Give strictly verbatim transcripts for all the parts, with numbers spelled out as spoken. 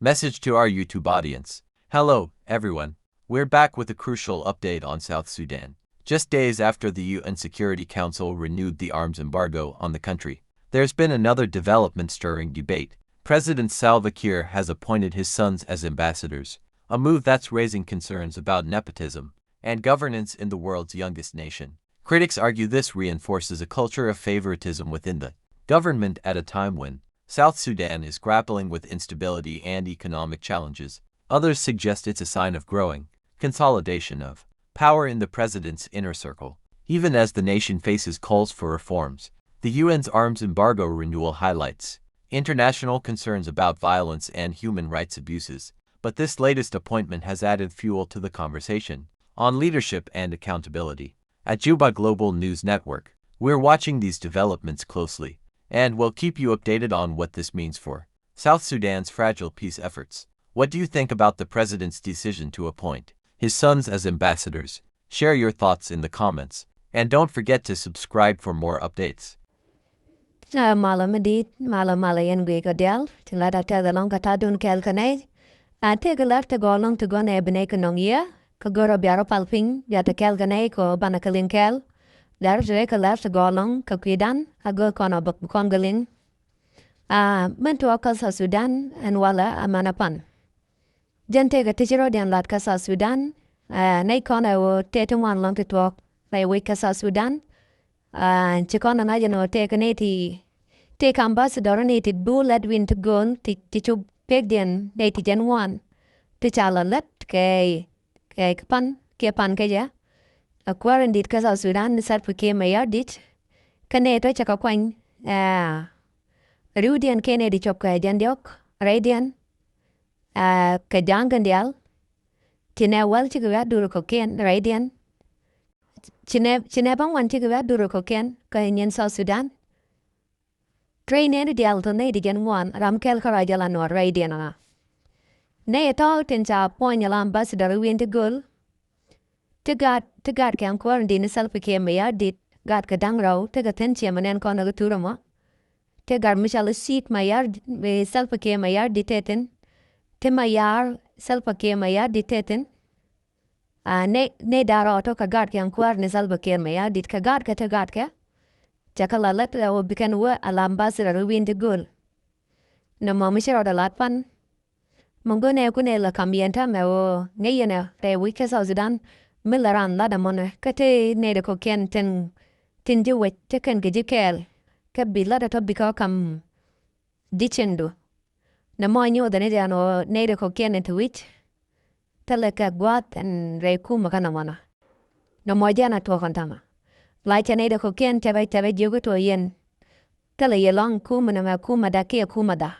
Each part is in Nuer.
Message to our YouTube audience. Hello, everyone. We're back with a crucial update on South Sudan. Just days after the U N Security Council renewed the arms embargo on the country, there's been another development stirring debate. President Salva Kiir has appointed his sons as ambassadors, a move that's raising concerns about nepotism and governance in the world's youngest nation. Critics argue this reinforces a culture of favoritism within the government at a time when South Sudan is grappling with instability and economic challenges. Others suggest it's a sign of growing consolidation of power in the president's inner circle. Even as the nation faces calls for reforms, the U N's arms embargo renewal highlights international concerns about violence and human rights abuses. But this latest appointment has added fuel to the conversation on leadership and accountability. At Juba Global News Network, we're watching these developments closely, and we'll keep you updated on what this means for South Sudan's fragile peace efforts. What do you think about the president's decision to appoint his sons as ambassadors? Share your thoughts in the comments, and don't forget to subscribe for more updates. Ɛ malä mi di̱i̱t, malä, malä yɛn guic kɛ diaal tin la da tɛth ɛlɔ̱ŋ kɛ ta̱a̱dun kɛɛl kɛ nɛy. Ɛ tëëkɛ lär ti gɔɔlɔŋ ti gɔnɛ bi nɛy kɛ nɔŋ yiëë kɛ gör ɔ bia rɔ pal piny bia te kɛɛl kɛ nɛy kɛ ɔ banɛ kɛ liŋ kɛɛl. Lär ti rɛy kɛ lär ti gɔɔlɔŋ kɛ kui̱dan a gör kɔn ɔ bäk bi kɔn kɛ liŋ. Ɛ min tuɔɔk kä South Sudan ɛn walɛ ɛ mɛnɛ pan. Jɛn tëëkɛ ti ci rɔ̱diɛn lat kä South Sudan. Ɛ nɛy kɔn ɛ ɣöö tëë ti ŋuan lɔ̱ŋ ti tuɔɔk rɛy wec kä South Sudan. Ɛ ci kɔn ɛ ŋa̱c ɛn ɣöö tëëkɛ nɛy ti tëëkɛ ambassador ni ti duul lät wi̱n ti gööl ti, ti cop pekdiɛn nɛy ti jɛn ŋuan ti ca lɔ lät kɛ, kɛ pan kiɛ pan kecɛ. Ɛ kuäär in di̱t kä South Sudan ni Salva Kiir Mayardit kä nɛy tɔ̱ cɛ kɛ kuany ɛ ri̱wdiɛn kɛ nɛy ti cop kɛ jɛn diɔ̱k rɛydiɛn. Ɛ kɛ ja̱a̱ŋ kɛn diaal. Ci nɛ wäl cikɛ wi̱i̱ a dur kɔ̱kiɛn rɛydiɛn. Ci nɛ, ci nɛ bä ŋuan cikɛ wi̱i̱ a dur kɔ̱kiɛn kä nyin South Sudan. Trɛy nɛɛni diaal tɔ nɛy ti jɛn ŋuan ram kɛl kä ruac jɛ la nuɔr rɛydiɛn ɣä. Nɛy tɔ̱ tin ca puɔ̱ny ala ambassador wi̱i̱n ti göl. Ti gaat, ti gaat kɛ ɛn kuäär in di̱t ni Salva Kiir Mayardit, gaat kɛ da̱ŋ rɛw, ti kɛ thi̱n ciɛ mɛ nɛn kɔn ɛ kɛ thurɛ mɔ. Ti gaat mi cɔal i̱ Siit Mayardit, Salva Kiir Mayardit tëë thi̱n. Ti Mayar, Salva Kiir Mayardit tëë thi̱n. Ɛ nɛy, nɛy da̱ŋ rɛw tɔ̱ kɛ gaat kɛ ɛn kuäär ni Salva Kiir Mayardit kɛ gaat kɛ ti gaat kɛ. Cɛ kɛ la lät ɛ ɣöö bi kɛn wä ala ambassador wi̱i̱n ti göl. Nɔmɔ mi ci rɔɔdɛ lat pan. Mɛ go̱nɛ kunɛ lɛ kam yɛn täämɛ ɣöö ŋäc yɛn ɛ rɛy wec kä South Sudan mi lɛ raan lat ɛmɔnɛ kä te nɛy ti kɔ̱kiɛn tin, tin ji̱ wec te kɛn kɛ ji̱ kɛɛl. Kä bi lat ɛ tɔ̱ bikɛ kam di̱t cieŋdu. Nɔmɔ nyuɔth ɛn i̱ dian ɣöö nɛy ti kɔ̱kiɛn in te wi̱c. Thilɛ kɛ gua̱a̱th ɛn rɛy kumɛ kä nɔmɔnɔ. Nɔmɔ jɛn a tuɔɔk ɛn täämɛ. La cɛ nɛy ti kɔ̱kiɛn tɛpɛ, tɛpɛ jiök i̱ tuɔɔk yɛn. Thilɛ yɛ lɔ̱ŋ kumɛ nɔmɛ kumɛ da kiɛ kumɛ da.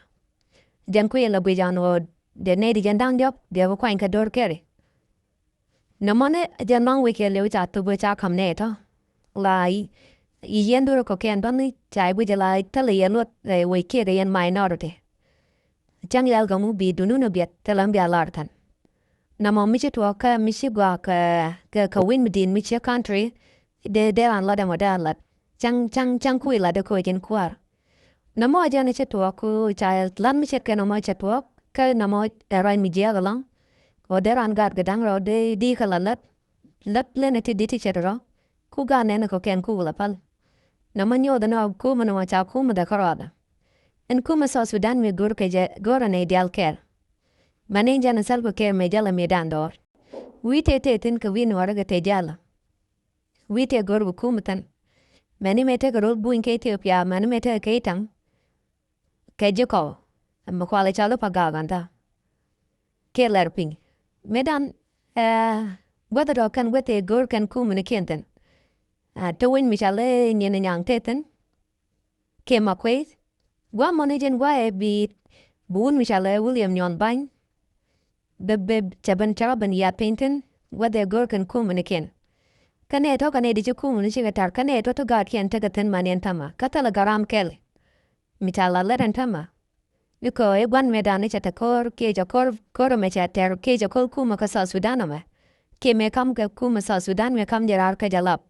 Jɛn kui̱ yɛ lɛ guic an ɣöö dee nɛy ti jɛn da̱ŋ diɔ̱k dee bi kuany kɛ do̱r kɛri. Nɔmɔnɛ jɛn lɔ̱ŋ wec kɛ liw ca thop wec ca ka̱m nɛy tɔ̱. La i̱, i̱ yɛn do̱r kɔ̱kiɛn bäni ca i̱ guic la thilɛ yɛ luɔt ɛ wec kiɛ kɛ yɛn minority. Cäŋ yɛl kɛ ŋu bi dunun ɛ biɛt thilɛ ŋu bia lar thän. Nɔmɔ mi ci tuɔɔk kä mi ci gɔaa kɛ, kɛ, kɛ wi̱ny mi di̱i̱t mi ci country. Dee, dee raan lat ɛmɔ dee a lat. Cäŋ, cäŋ, cäŋ kui̱ lat dee koc in kuäär. Nɔmɔ jɛn ci tuɔɔk ku ca lat mi ce̱tkɛ nɔmɔ cɛ tuɔɔk kä nɔmɔ ɛ ruac mi jiääk ɛlɔ̱ŋ. Ɣöö dee raan gaat kɛ da̱ŋ rɛw dee, dee kɛ la lät. Lät lenɛ ti di̱t ti ce̱t rɔ. Ku gaat nɛn kɔ̱kiɛn ku wulɛ päl. Nɔmɔ nyuɔth ɛn ɣöö kumɛ nɔmɔ ca kumɛ dhɛ kärɔadä. Ɛn kumɛ South Sudan mi go̱r kɛ jɛ go̱rɛ nɛy diaal kɛɛl. Mɛni jɛn Salva Kiir mëë jälɛ mëë dan dɔɔr. Wi̱i̱ tëë tëë thi̱n kɛ wi̱i̱ nuɔɔrä kɛ tëë jälä. Wi̱i̱ tëë go̱r bi kumɛ thi̱n. Mɛni mëë tekɛ ro̱l buny kä Ethiopia, mɛni mëë tekɛ kɛ itaŋ. Kɛ ji̱ kɔw. Ɛmɛ kualɛ cɔl i̱ Pagak ɛn täämɛ. Kiɛ lɛr piny. Mëë dan, ɛ, guäth dɔ̱k kɛn guäth tëë go̱r kɛn kumɛ ni kiɛn thi̱n. Ɛ, te wec mi cɔal i̱ Nyin Nyaŋ tëë thi̱n. Kiɛ Makuei. Gua̱a̱th mɔni jɛn gua̱a̱th ɛ bi, bi wut mi cɔal ɛ William Nyuɔn Bany. Bɛ, bɛ, cɛ ben cɛ rɔ ben yath piny thi̱n, whether ɛ go̱r kɛn kumɛ ni kiɛn. Kä nɛy tɔ̱ kä nɛy ti ci kumɛ ni cikɛ ta̱r, kä nɛy tɔ̱ ti gaatkiɛn tekɛ thi̱n mani ɛn täämɛ. Kä thilɛ garam kɛl. Mi ca la lät ɛn täämɛ. Bikɔ i̱ gua̱n mëë dan i̱ cɛ te ko̱r, kiɛ cɛ ko̱r, ko̱r ɛmɛ cɛ tɛr, kiɛ cɛ ko̱r kumɛ kä South Sudan ɛmɛ. Kiɛ mëë ka̱m kɛ kumɛ South Sudan mëë ka̱m jɛ raar kä jɛ lap.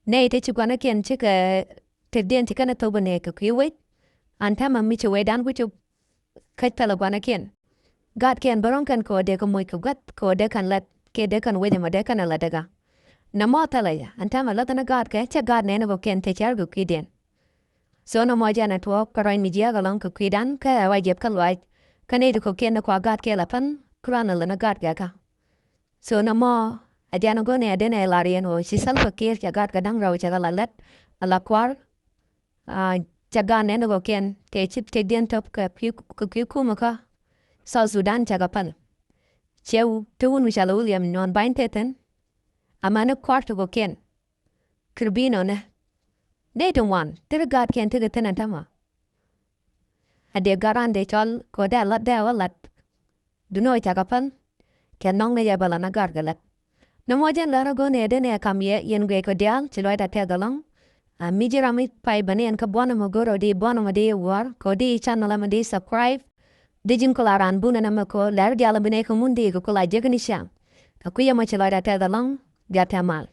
Nɛy ti ci gua̱nikiɛn cikɛ tetdiɛn ti kɛn ɛ thop ɛ nɛɛkɛ kui̱ wec. An täämɛ mi ci wecdan ku cop kä thilɛ gua̱nikiɛn. Gaat kɛn bä ro̱ŋ kɛn kɛ ɣöö dee kɛ moc kɛ gua̱th kɛ ɣöö dee kɛn lat kɛ dee kɛn wec ɛmɔ dee kɛn ɛ lat dee kä. Nɔmɔ thilɛ jɛ ɛn täämɛ läthä ni gaat kɛ cɛ gaat nɛn ɛ kɛ kɛn tɛ cär kɛ kui̱diɛn. So nɔmɔ jɛn ɛ tuɔɔk kä ruac mi jiääk ɛlɔ̱ŋ kɛ kui̱dan kä ɛ wa jiɛp kä luaac. Kä nɛy ti kɔ̱kiɛn ni kua gaat kɛ la pän kä ruan ɛ lä ni gaat kɛ kä. So nɔmɔ ɛ jɛn ɛ go̱n ɛ den ɛ lar yɛn ɣöö ci Salva Kiir cɛ gaat kɛ da̱ŋ rɛw cɛ kɛ la lät ɛ la kua̱r. Cɛ gaat nɛn ɛ kɔ̱kiɛn tɛ cip tëkdiɛn tɔp kɛ kui̱ kɛ kui̱ kumɛ kä South Sudan cɛ kɛ päl. Cɛ te wun wi̱c ala William Nyuɔn Bany tëë thi̱n. Amäni kua̱r ti kɔ̱kiɛn. Kirbino nɛ nɛy ti ŋuan ti ri gaatkiɛn ti kɛ thi̱n ɛn tämɛ. A dee gat ran dee cɔl kɛ ɣöö dee a lat dee a wä lat. Duno cakɛ päl kɛ nɔŋ ni jɛ bä la na gat kɛ lat. Nɔmɔ jɛn lär a go̱n ɛ den ɛ kam yɛ yɛn guiɛc kɛ diaal ci lɔcda tɛth ɛlɔ̱ŋ. A mi ji̱ ram mi pay bä ni ɛn kä buɔ̱n ɛmɔ go̱r ɔ di buɔ̱n ɛmɔ di wuɔ̱r kɛ ɣöö di channel ɛmɔ di subscribe. Di ji̱n kula ran bun ɛn ɛmɛ kɛ ɣöö lɛr diaal ɛmɛ bi nɛy kɛ mun di kɛ kula jek ni ciaŋ. Ɛ kui̱ ɛmɔ ci lɔcda tɛth ɛlɔ̱ŋ. Diaal tɛ mal.